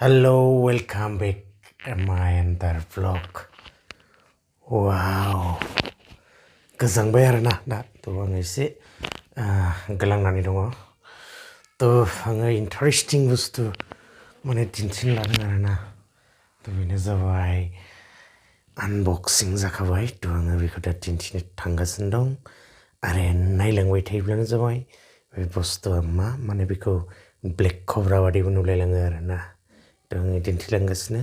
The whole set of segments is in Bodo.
Hello, welcome back to my another vlog. Wow, गोजांबाय आरोना दा थ' आङो एसे गोलांनानै दङ थ' आङो इन्टारेस्टिं बुस्थु माने दिन्थिनो लादों आरोना थ' बेनो जाबाय आनबक्सिं जाखाबाय थ' आङो बेखौ दा दिन्थिनो थांगासिनो दं आरो नायलांबाय थायोब्लानो जाबाय बे बुस्थुआ मा माने बेखौ ब्लेक कब्रा बादिबो नुलायलाङो आरोना थ' आङो दिन्थिलांगासिनो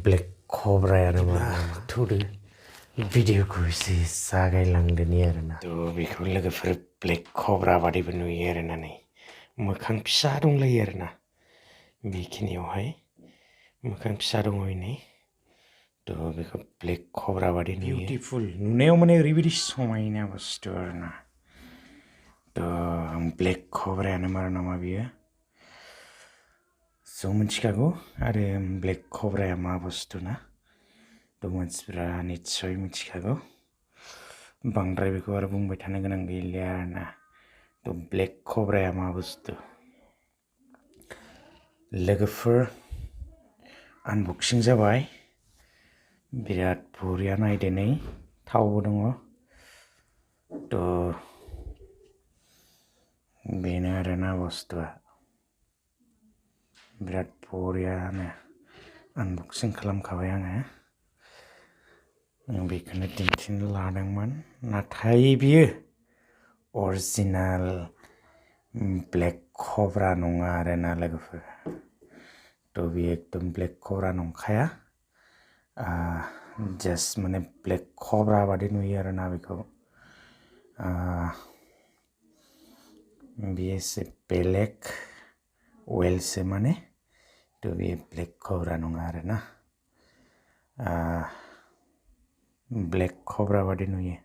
ब्लेक कब्रायानो मा थुदो भिडिअखौ एसे जागायलांदोनि आरोना थ' बेखौ लोगोफोर ब्लेक कब्रा बादिबो नुयो आरोना नै मोखां फिसा दंलायो आरोना बेखिनियावहाय मोखां फिसा दङ नै थ' बेखौ ब्लेक कब्रा बादि नुयो बिउटिफुल नुनायाव माने ओरैबायदि समायना बुस्थु आरोना थ' ब्लेक कब्रायानो मार नामा बियो स' मिथिखागौ आरो ब्लेक कब्राया मा बुस्थु ना थ' मानसिफ्रा निस्सय मिथिखागौ बांद्राय बेखौ आरो बुंबाय थानो गोनां गैलिया आरोना थ' ब्लेक कब्राया मा बुस्थु लोगोफोर आनबक्सिं जाबाय बिराद बरिया नायदो नै थावबो दङ थ' बेनो आरोना बुस्थुआ बिराद बरियानो आनबक्सिं खालामखाबाय आङो बेखौनो दिन्थिनो लादोंमोन नाथाय बियो अरिजिनाल ब्लेक कब्रा नङा आरोना लोगोफोर थ' बेयो एकदम ब्लेक कब्रा नंखाया जास्ट माने ब्लेक कब्रा बादि नुयो आरोना बेखौ बेयो एसे बेलेग वेलसो माने थ' बेयो ब्लेक कब्रा नङा आरोना ब्लेक कब्रा बादि नुयो